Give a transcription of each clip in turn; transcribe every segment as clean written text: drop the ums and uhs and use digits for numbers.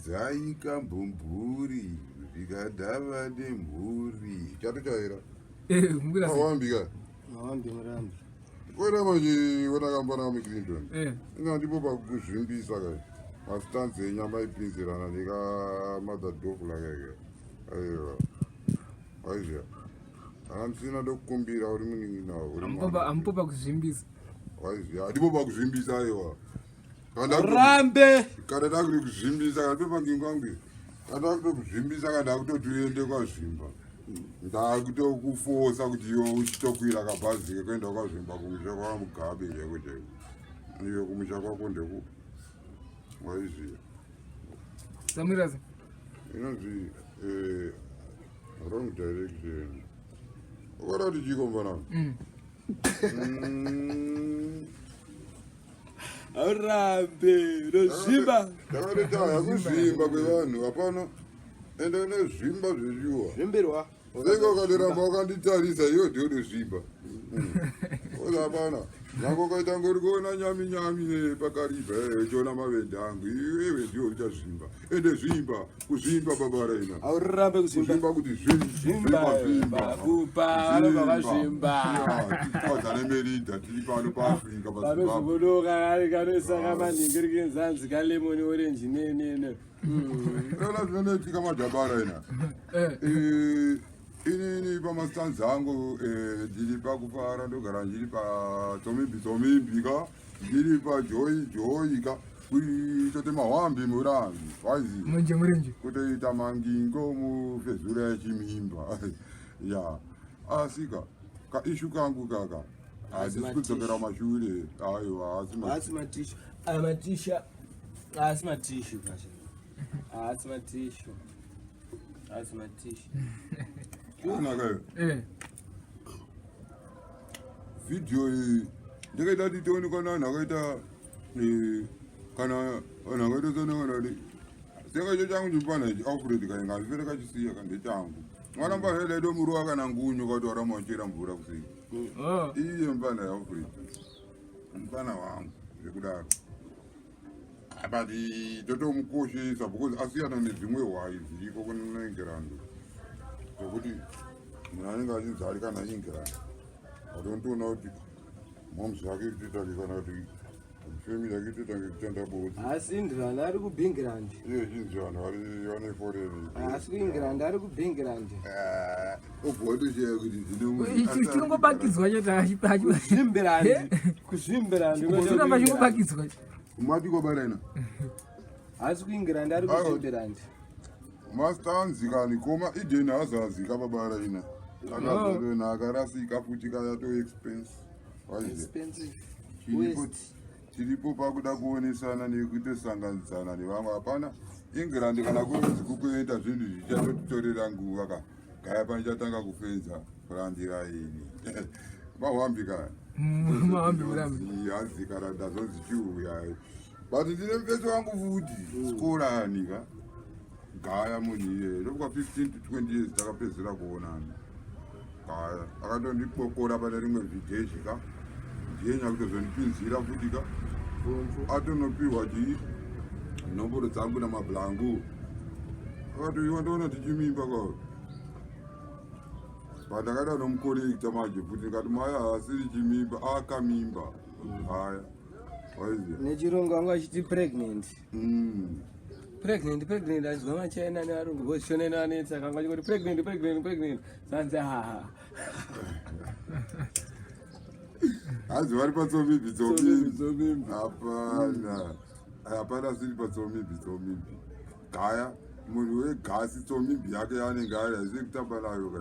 Dzaika mbumburi zvikadava nemhuri. Chatochaira. Eh, mukura sei? Mawambi ka. Mawambi murambi. Kona manje wona kambana kami Clinton. Eh. Inga ndipo pakuzvimbisa ka. Mastanzi enyama ipinzirana neka mother dog like. Aiwa. Aiwa. Kana musina ndokukumbira uri munin'ina uri Amupo amupo pakuzvimbisa. Waiziya, ndipo pakuzvimbisa aiwa. Rambe. Kana ndakuti kuzvimbisa kana topangingo angu. Kana ndakuti kuzvimbisa kana ndakutoti uende kwazvimba. Ndakutokufosa kuti iwe uchitokwira kabhazi kekuenda kwazvimba kumusha kwaMugabe chaiko chaiko. Iwe kumusha kwako ndeku. Waiziya. Samira. Inonzi eh, wrong direction. Wakati chiko mfana? Urambe unozvimba. Ndakatotaya kuzvimba kwevanhu hapana. Ende unozvimba zveshuwa. Zvimbirwa. Unenge ukatoramba wakanditarisa iwe ndiwe unozvimba. Oza hapana. Nyange ukaita ngori kuona nyami nyami pakariba uchiona mavende angu iwewe ndiwe uchazvimba. Ende zvimba kuzvimba baba Raina. Aurambe kuzvimba. Kuzvimba kuti zvimba zvimba. Kupa vanobva vazvimba. Twadza nemerida tiri pano paAfrica paZimbabwe. Vanozobudoka kari kanoisaka maningi rikinzanzi kalemon orange ne ne ne. Rona zvinoitika majabara ina. Eh. Eh, inini pamastanzi angu eh, ndiri pakufara ndogara ndiri patsomimbi tsomimbi ka ndiri pajoyi joyi ka kuitote mahwambi murambi waizi Mwenje murenje. kutoita mangingo mufezura yechimimba ya asi ka kaishu kangu kaka handisi kudzokera mashure aiwa asi Haasi matishu. Aya matishu. Haasi matishu kacha. Haasi matishu. Haasi matishu. Chionakayo Eh. vhidhiyo iyi ndakaita kuti tionekwa navanhu akaita eh, kana vanhu vakaita senekanati sekacho changu chimupana ichi Alfred kainga handifere kachisiya ka ndechangu mwana mbahela idomuruwa kana ngunyu kakuti waramba uchera mvura kusii Oh. iye mupana yaAlfred mupana wangu zvekudaro but totomukoshesa because asiyana nedzimwe hwai dziriko kunoEngland zvokuti munhu anenge achinzi ari kana England atontoona kuti moms yake itoitange kana kuti family yake itoitange kutanda bodzi Haasi England ari kuBengland. iye chinzi vanhu vari vane foreign Haasi kuEngland ari kuBengland. obva watoshiya kuti dzine Ichi chinongobakidzwa chete achi Kuzvimberand. Kuzvimberand. Chinamba chingobakidzwa. mati kwabaraina Haasi kuEngland ari kuZvimberand. Mastanzi kani koma Eden hazazi kababaraina akazodonha akarasika futi kayato expense Waiziya. Expensive. Tiripo- Waste. tiripo pakuda kuonesana nekutosanganisana nevamwe hapana England kana kunzi kukuenda zvinhu zvichatotitorera nguva ka gaya panichatanga kufenza kurandiraini mahwambi ka Mahwambi murambi. hanzi kana ndazonzi chiuya but ndine mufeso wangu futi skorani ka gaya munhu iyeye ndokuka 15 to 20 years takapedzera kuonana gaya akatondipokora pane rimwe vhidheji ka ndiye nyakutozondipinzira futi ka atonopiwa chii nomboro dzangu namablangu akatoiwa ndoona tichimimba ka but ndakaita nomukorekta manje futi ndikati maya haasiri chimimba akamimba haya waiziya Nechirungu anga achiti pregnant. Pregnant pregnant achizwa machina nevarungu because shona inovanetsa kanga achingoti pregnant pregnant pregnant zanzi ha hanzi vari patsomimbi Tsomimbi, tsomimbi tsomimbi. hapana hapana siri patsomimbi tsomimbi gaya munhu wegasi tsomimbi yake yaanenge ari haisi yekutamba nayo ka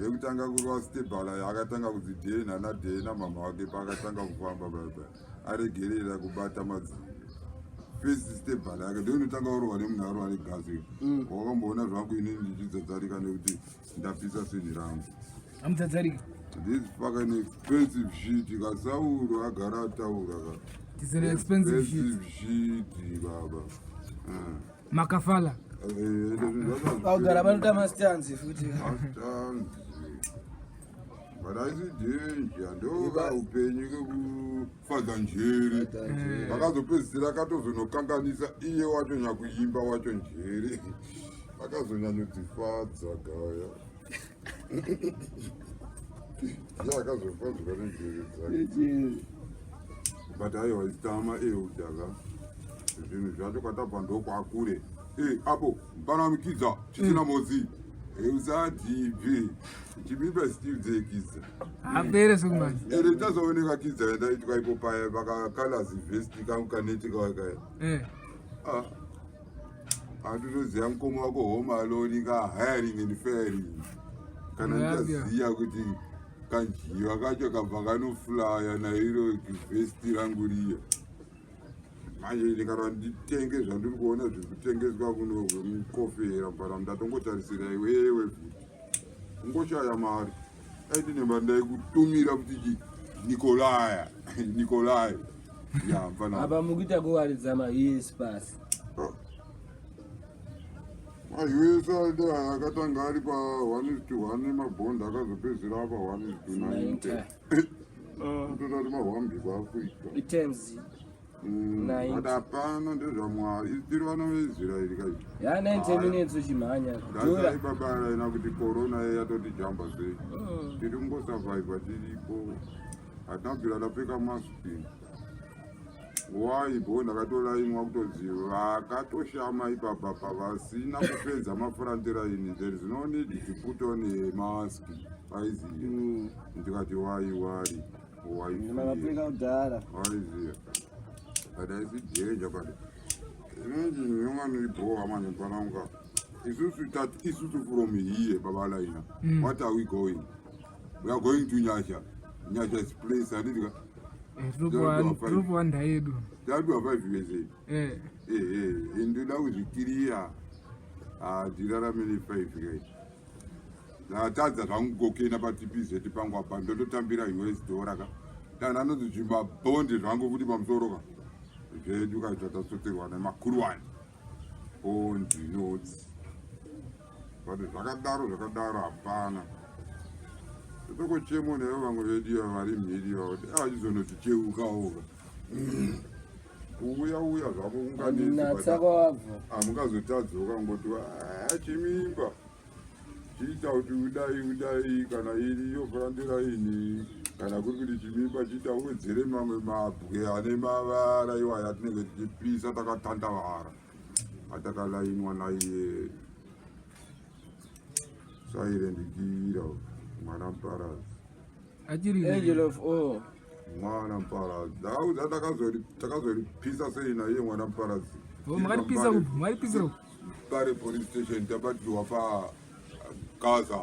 yekutanga kurova stebhala yaakatanga kunzi dhena nadhena mama wake paakatanga kufamba baba aregerera kubata madziro first stebhala yake ndoinotanga kurohwa nemunhu arohwa negasi wakamboona zvangu inini ndichidzadzarika nekuti ndapisa sinhi rangu Amudzadzarika. This fucking expensive shit kasauro agara ataura ka It's an expensive shit. expensive shit baba Ah. Makafala. Eh, ende zvinhu zvakazvi- Pagara vanoita mastanzi futi. Mastanzi. But haisi danger, ndoka upenyu kekufadza njere. Akazopedzisira akatozonokanganisa iye wacho nyakuimba wacho njere. Akazonyanyodzifadza gaya. Iye akazofadzwa nenjere dzake. But aiwa isitama eudaka zvinhu zvacho kwatabva ndokwakure. Apo panamikidza chisina mhodzi. Usadhibhi chimimba stiudzekidza Apere sekumanje. Ere tazooneka kidza yandaitwa ipo paya vakakalazi vhesti kangu kaneti kawakaya. Handinoziva mukoma wako home alone ka hiring and firing kana ndichaziva kuti kanjiva kacho kabva kanoflya nairo vhesti rangu riya. Manje ndikara nditenge zvandiri kuona zviri kutengeswa kuno mukofera bara ndatongotarisira iwewe futi ungoshaya mari aiti nemari ndaikutumira kuti chi Nikolaya Nikolai ya mfana. Apa mukuita kuwaridza maus pasi. MaUS akatanga ari pa 1:1 mabhondi, akazopedzisira apa 1:90. Kutotati mahwambi kuAfrica. Items. 90. But hapana, ndezvaMwari, tiri vana veIsraeri kai. Ya 90 minutes uchimhanya ndasai dhura. Baba raina kuti corona yatoti jamba sei. Tiri kungosurviva tiripo, hatina kubvira tapfeka maski. Why? Bo ndakatolainwa kutonzi vakatoshama ipapapa vasina kupedza mafront line, there is no need to put on a mask, aiziva. Ndikati why worry, why fear? Makapfeka kudhara. Waiziva, but haisi danger, but inonzi nyonganoibhowa manje mpananga. Isusu tati isusu from here, baba laina. What are we going? We are going to Nyasha, Nyasha's place, handiti? Tinopuwa nda yedu. Tapiwa 5 USA. Ehe, ndoda kuzvikiriya, handirarame ne5 kai. Ndatadza zvangu kokena paTPZ pangu apa, ndototambira US dollar ka. Dana anonzi zvimabhondi zvangu futi pamusoro ka zvedu ka zvatatsoterwa nemakuruwani, bond notes. But zvakadaro zvakadaro, hapana totokochemo nevo vamwe vedu iva vari mhiri iva kuti achizonoticheukawo kuuya uya zvako kunganetsi. Natsa kwabva. Hamungazotadzoka ngoti chimimba chiita kuti udai udai, kana iriyo front line, kana kuri kuti chimimba chiita uwedzere mamwe mabwe ane mavara iwaya atinenge tichipisa takatandavara atakalainwa naiye Silent Killer, mwana muparadzi. Achiri Angel of all. Mwana muparadzi, ndakaudza takazoripisa sei naiye mwana muparadzi. Oh, makaripisa kupi? Makaripisira kupi? Pare police station, tabatirwa pa Gaza,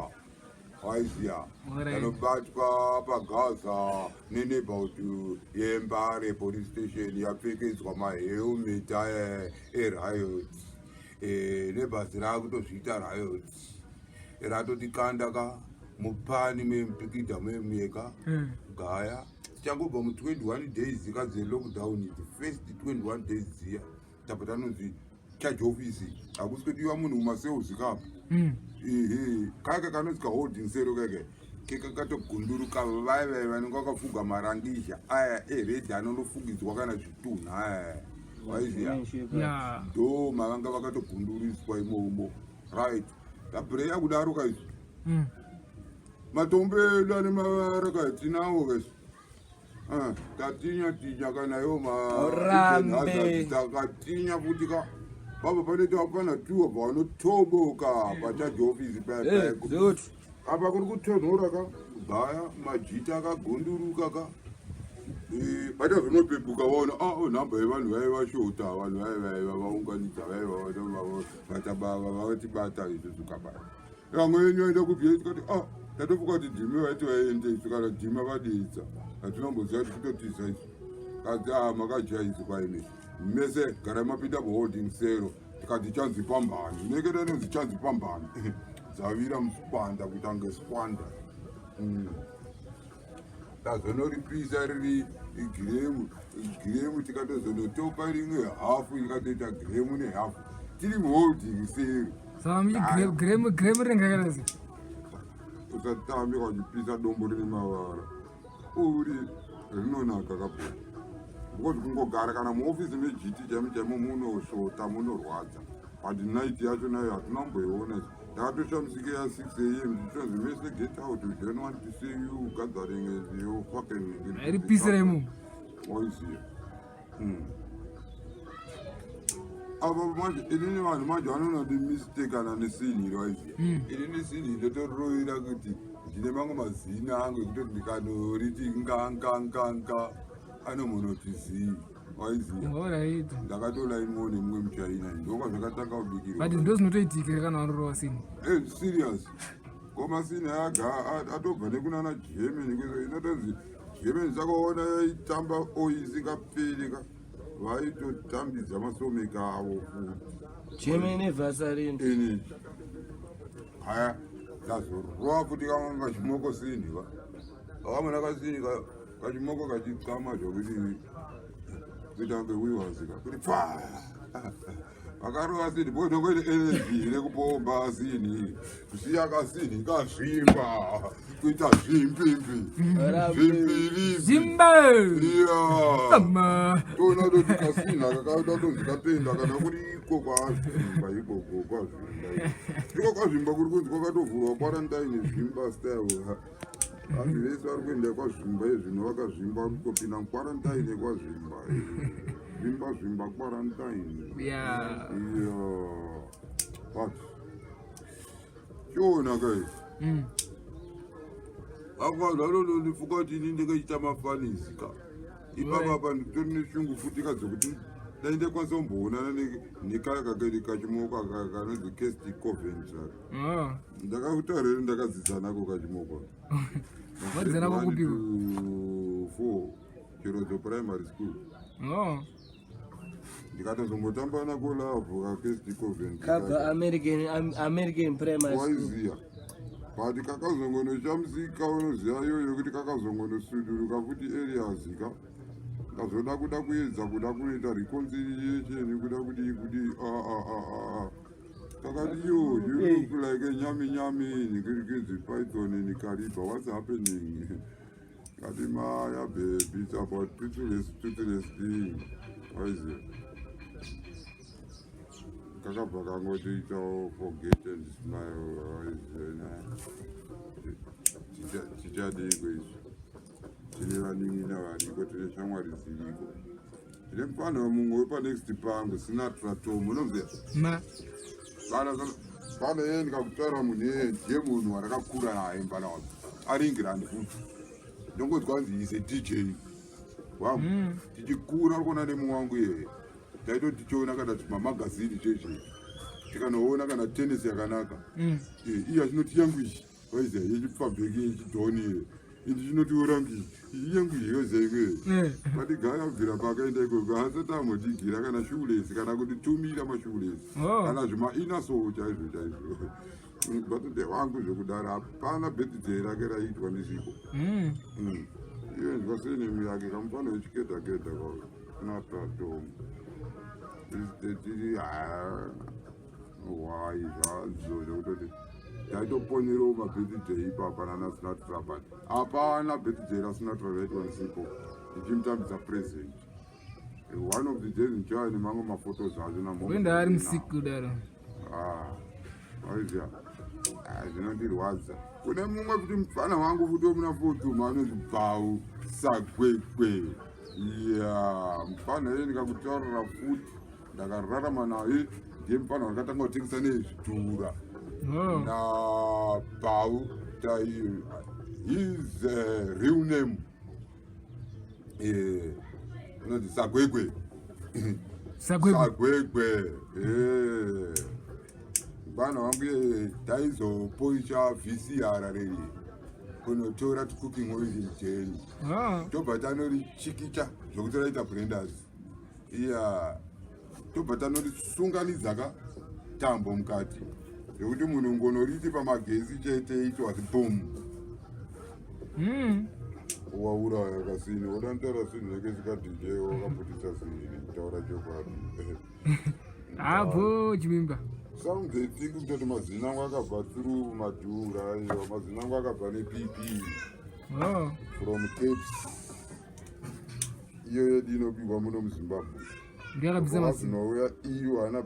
waiziya. Tanobatwa paGaza neneighborhood yeMbare police station, yapfekedzwa mahelmet aya eriot, nebhazi raakutozviita riot, ratotikanda ka mupani memupikidha memuyeka. Gaya tichangobva mu21 days kadzelockdown, the first 21 days dziya, tabva tanonzi charge office, hakusi kudiwa munhu kumacells kapo. Ehe, kaka kanonzi kaholding cell keke kekakatogunduruka, vaya vaya vanenge vakafuga marangizha aya eredhi anondofugidzwa kana zvitunha aya, waiziya. Ya. Ndo mavanga vakatogunduriswa imomo, right? Tabhureya kudaro kaizvi. Matombo edu ane mavara kaitinawo kaizvi. Ah, tatinya tinya kana iwo. Urambe. Takatinya futi ka baba, panoita vapana tuwa vanotoboka pacharge office paya. Paya Zoti. Apa kuri kutonhora ka, gaya majita akagunduruka ka. Baita zvinopepuka vaona, ah, oh, nhamba yevanhu vaiva shota, vanhu vaiva vaunganidza, vaiva vatibata izvo zvikabata vamwe venyu vaenda kubvira, tikati, ah, tatofuka kuti dhime vaiti vaende isu, kana dhima vadidza hatinomboziva kuti kutotiza isu kadzi. Ah, makajaizwa imi mese, garai mapinda muholding cell. Tikati chanzi pambani, inenge inonzi chanzi pambani, dzavira muswanda kuita kunge swanda. Tazonoripisa riri giremu giremu, tikatozonotopa rimwe hafu, ikatoita giremu nehafu tiri muholding cell. Saka muchi gremu gremu rinenge rakaita sei? Usatambe kachipisa dombo rine mavara. Uri rinonaka kabhora. Because kungogara kana muofisi meGT chaimo chaimo munosvota munorwadza. But night yacho nayo hatina kumboiona. Ndakatoshamisika ya 6 am ndichonzi mese get out we don't want to see you gathering as you fucking Ripisira imomo. Waiziya. Apa manje inini vanhu manje vanoona kuti mistake kana nesinhi waiziya. Inini sinhi ndotorovera kuti ndine mamwe mazina angu ekutoti ndikanoriti nga nga nga nga anomunoti zii waiziya. Alright. Ndakatolaimwawo nemumwe muchaina ndokwa zvakatanga kubikirwa. But ndo zvinotoitika kana vanorova sini. Eh, serious. Komasini aga atobva nekunana Germany kwezo inotonzi Germany dzakaona yaitamba oisingaperi ka vaitotambidza masomeka avo futi. Germany Vaseline. Energy. Haya ndazorova futi kamwe kachimoko sini ka. Kamwe kasini ka kachimoko kachitsama zvokuti kuita kunge wiwazika kuti pfa. Vakarova sini because ndokuine energy rekupomba sini kusiya kasini kazvimba kuita zvimpimpi zvimpiripi Zimba. iya Ama. toona toti kasini aka kakuda kutonzi kapenda kana kuri iko kwazvimba ikoko kwazvimba iko kwazvimba kuri kunzi kwakatovhurwa quarantine zvimba style vanhu vese vari kuenda kwazvimba ezvino vakazvimba vari kutopinda muquarantine kwazvimba zvimba zvimba quarantine. Yeah. Yeah. But chiona kai Apa vanonondifunga kuti ini ndingaita mafanisi ka. Ipapa apa nditori neshungu futi ka dzekuti dai ndakwanisa kumboonana nekaya kakeri kachimoko aka kanonzi Kirsty Coventry. Oh. Ndakakutaura here ndakadzidza nako kachimoko. Wadzidza nako Grade kupi? 1 to 4 Chirodzo Primary School. Oh. Ndikatozombotamba nako love kaKirsty Coventry. Kabva American Primary School. Waiziya but kakazongonoshamisika unoziva iyoyo kuti kakazongonosuduruka futi areas ka ndazoda kuda kuedza kuda kunoita reconciliation kuda kudii kudii kakati yo you look like a nyami nyami nikirikinzi python in kariba what's happening kati maya baby it's about toothless toothless thing waiziya kakabva kangotiitawo forget and smile waiziya tichadiko izvi tine vanin'ina variko tine shamwari dziriko tine mufana mumwe wepanext pangu Sinatra Tom unoziva Ma. Pana yeye ndikakutaura munhu iyeye ndiye munhu warakakura naye mufana wangu ari England futi ndongonzwa kunzi is a DJ wangu tichikura uri kuona nemumwe wangu iyeye taitoti tichiona kana mamagazini cheche tikanoona kana tenesi yakanaka iye achinoti yangu iyi waiziva yechipfambeki yechidhoni iye indi chinoti orangu iyi iyi yangu iyi yoziva imwe but gaya kubvira paakaenda ikoko haasati ambotigira kana shoelace kana kutitumira mashoelace kana zvimainaso chaizvo chaizvo but ndewangu zvekudaro hapana birthday rake raiitwa ndisiko iye nzwa senemu yake kamufana wechikeda keda natatong tiri wai zvadzo zvekutoti taitoponyerawo mabirthday ipapa nana Sinatra but hapana birthday raSinatra raitwa ndisipo ndichimutambidza present one of the days ndichauya nemamwe maphotos acho Wenda ari musiki kudaro. Aiziya zvinondirwadza kune mumwe kuti mufana wangu futi wemuna fotuma anonzi Bhau Sagwegwe ya mufana iye ndikakutaurira futi ndakararama naye ndiye mufana wakatanga kutengesa nezvidhura naBhau tai his real name unonzi Sagwegwe. Sagwegwe. Sagwegwe mufana wangu iyeye taizopoisha VCR reri kunotora cooking oil jeni tobva tanorichikicha zvokuti raita blenders iya tobva tanorisunganidza ka tambo mukati zvekuti munhu ngonoriti pamagesi chete it was boom wauraya kasini wadantaura sinhu yake sikadj wakabudisa sini kutaura chokwadi Abo chimimba. Some they think kutoti mazino angu akabva through madhura. Aiwa, mazino angu akabva nePP from Caps, iyo yedu inobikwa muno muZimbabwe. Ndiyakabvisa mazino. Wazinouya iyo ana